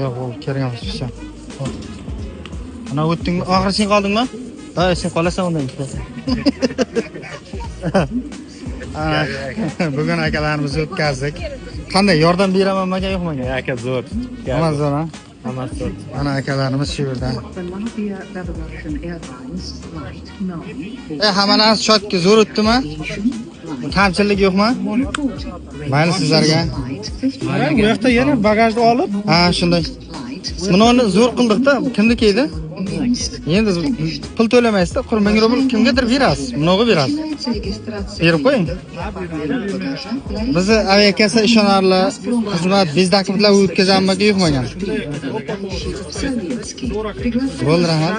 Yo'q, u kerak emas, всё. Ana o'tdingmi? Oxiri sen qoldingmi? Ha, sen qolasan undan. Ana, bugun akalarimizni o'tkazdik. Qanday yordam beraman aka, yo'qmi aka? Aka zo'r. Hamma zo'r, ha? Hammasi zo'r. Ana akalarimiz shu yerda. Belavia Belarusian Airlines Flight 9 Hammalarimiz chotki zo'r o'tdimi? Kamchilik yo'qmi? Mayli sizlarga. Flight Bu yoqda yana bagajni olib, Ha, shunday. Buni zo'r qildik-da. Kimniki edi? Endi pul to'lamaysizda, qur 1000 rubl kimgadir berasiz, bunog'i berasiz. Berib qo'ying. Bizni aviakassa ishonarli xizmat, biz dokumentlar o'tkazamiz yo'qmagan. Bo'ldi, rahmat.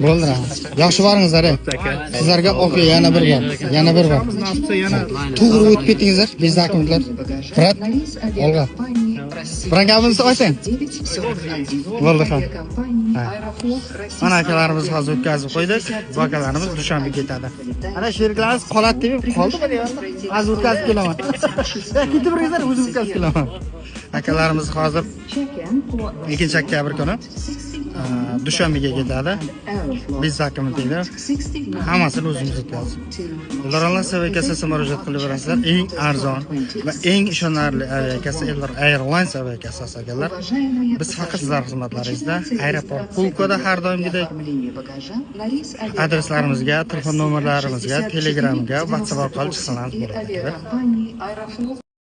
Bo'ldi, rahmat. Yaxshi boringizlar, ey. Sizlarga ofiya yana bir bor. Yana bir bor. Yana To'g'ri o'tib ketingizlar, biz dokumentlar. Brat, olg'a. Biron gapingizni ayting. Bo'ldi, ha. Mana akalarimiz hozir o'tkazib qo'ydik. Bu akalarimiz Dushanbe ketadi. Ana sheriklarimiz qoladi deb qoldimi deyapti. Hozir o'tkazib kelaman. Ketib beringizlar, o'zim o'tkazib kelaman. Akalarimiz hozir 2 oktyabr kuni Dushanbega ketadi. Biz dokumentlar hammasini o'zimiz o'tkazdik. Ular aviakassasiga murojaat qilib berasizlar. Eng arzon va eng ishonarli aviakassa Eldor Airlines aviakassasi akalar. Biz faqat sizlar xizmatlaringizda aeroport Pulkoda har doimgidek adreslarimizga, telefon nomerlarimizga, Telegramga, WhatsApp orqali chiqsangiz bo'ladi. Aeroфлот.